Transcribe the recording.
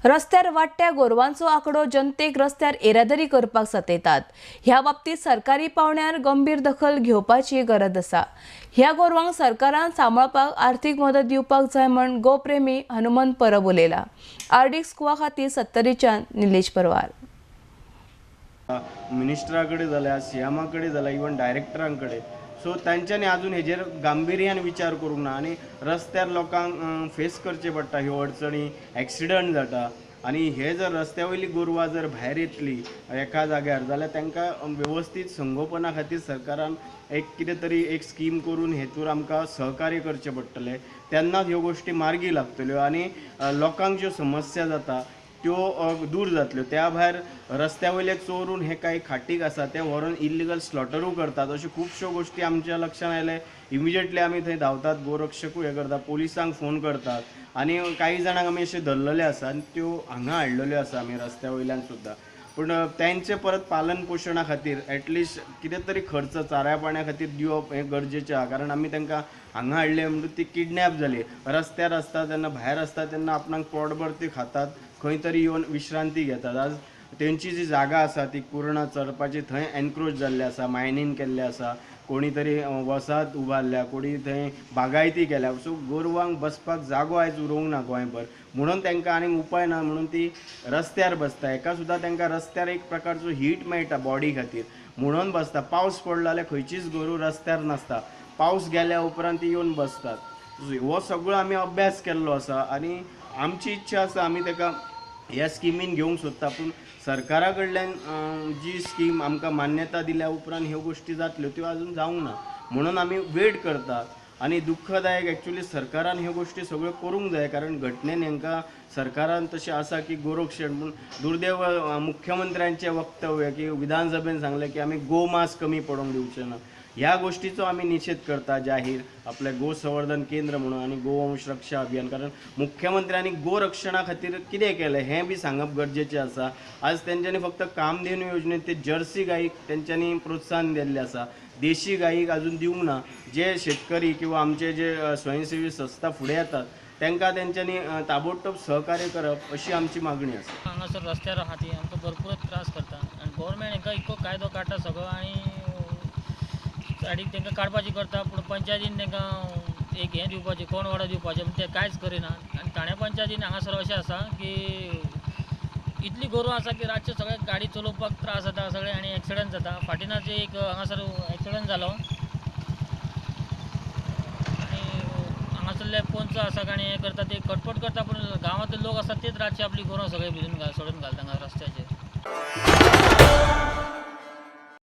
रस्त्यार वाडट्या गोरवांचो आंकडो जनतेक रस्त्यार येरादारी करपाक सतयतात. ह्या बाबतीत सरकारी पावंड्यार गंभीर दखल घेवपाची गरज आसा. ह्या गोरवांक सरकारान सांबाळपाक आर्थीक मदत दिवपाक जाय म्हण गोप्रेमी हनुमंत परब उलयला. आरडीएक्स गोवा खातीर सत्तरीच्यान निलेश परवार. मिनिस्टरा कडेन जाल्या, सीएमा कडेन जाल्या, इवन डायरेक्टरां कडेन, सो तांच्यांनी अजून हेजेर गांभिर्यान विचार करूंक ना आनी रस्त्यार लोकांक फेस करचे पडटा ह्यो अडचणी, एक्सिडंट जाता आनी हे जर रस्त्या वयली गोरवां जर भायर येतली एका जाग्यार जाल्यार तांकां वेवस्थीत संगोपना खातीर सरकारान एक कितें तरी एक स्कीम करून हेतूर आमकां सहकार्य करचें पडटलें. तेन्नाच ह्यो गोश्टी मार्गी लागतल्यो आनी लोकांक ज्यो समस्या जाता त्यो दूर जातल्यो. त्या भायर रस्त्या वयले चोरून हे काही खाटीक आसा ते व्हरून इल्लिगल स्लॉटरूय करतात. अश्यो खुबश्यो गोश्टी आमच्या लक्षांत आयले. इमिजिएटली आमी थंय धांवतात, गोरक्षकूय हें करता, पोलिसांक फोन करतात आनी काही जाणांक आमी अशे धरलेले आसा आनी त्यो हांगा हाडलेल्यो आसा आमी रस्त्या वयल्यान सुद्दां. पूण तेंचे परत पालन पोशणा खातीर एटलिस्ट कितें तरी खर्च चाऱ्या पाण्या खातीर दिवप हें गरजेचें आसा. कारण आमी तांकां हांगा हाडले म्हणटकूच ती किडनॅप जाली. रस्त्यार आसता तेन्ना, भायर आसता तेन्ना आपणाक पोटभर ती खातात, खंय तरी येवन विश्रांती घेतात. आज तेंची जी जागा आसा ती कुर्णा चरपाची थंय एनक्रोच जाल्ली आसा, मायनींग केल्लें आसा, कोणी तरी वसाहत उबारल्या, कोणी थंय बागायती केल्या. सो गोरवांक बसपाक जागो आयज उरोवंक ना गोंयभर, म्हणून तांकां आनीक उपाय ना म्हणून ती रस्त्यार बसता. हेका सुद्दां तांकां रस्त्यार एक प्रकारचो हीट मेळटा बॉडी खातीर म्हणून बसता. पावस पडलो जाल्यार खंयचीच गोरूं रस्त्यार नासता, पावस गेल्या उपरांत ती येवन बसतात. हो सगळो आमी अभ्यास केल्लो आसा आनी आमची इच्छा आसा आमी ताका ह्या स्किमीन घेवंक सोदता. पूण सरकारा कडल्यान जी स्कीम आमकां मान्यता दिल्या उपरांत ह्यो गोश्टी जातल्यो त्यो अजून जावंक ना म्हणून आमी वेट करता. आनी दुख्खदायक एक्चुअली सरकारान ह्यो गोश्टी सगळ्यो करूंक जाय, कारण घटनेन हांकां सरकारान तशें आसा की गोरक्षण. पूण दुर्दैव मुख्यमंत्र्यांचें वक्तव्य की विधानसभेन सांगलें की आमी गोमांस कमी पडोवंक दिवचे ना. ह्या गोष्टीचो आमी निशेध करता जाहीर आपले गो संवर्धन केंद्र म्हणून आनी गोवंश रक्षा अभियान. कारण मुख्यमंत्र्यांनी गोरक्षणा खातीर कितें केलें हें बी सांगप गरजेचें आसा. आज तेंच्यांनी फक्त कामधेनू योजनेत ते जर्सी गायीक तेंच्यांनी प्रोत्साहन दिल्लें आसा, देशी गायीक अजून दिवंक ना. जे शेतकरी किंवा आमचे जे स्वयंसेवी संस्था फुडें येतात तांकां तेंच्यांनी ताबडतोब सहकार्य करप अशी आमची मागणी आसा. हांगासर रस्त्यार आहा ती आमकां भरपूर त्रास करता आनी गव्हर्मेंट हांकां इतको कायदो काडटा सगळो आनी सायडीक तांकां काडपाची करता, पूण पंचायतीन तांकां एक हें दिवपाचें, कोण वाडो दिवपाचें, पूण ते कांयच करिना. आनी ठाणे पंचायतीन हांगासर अशें आसा की इतली गोरवां आसा की रातचे सगळे गाडी चलोवपाक त्रास जाता सगळे आनी एक्सिडंट जाता. फाटीनाच एक हांगासर एक्सिडंट जालो आनी हांगासरले पंच आसा आनी हें करता ते कटपट करता, पूण गांवांतले लोक आसा तेच रातचे आपली गोरवां सगळे भिजून सोडून घालता हांगा रस्त्याचेर.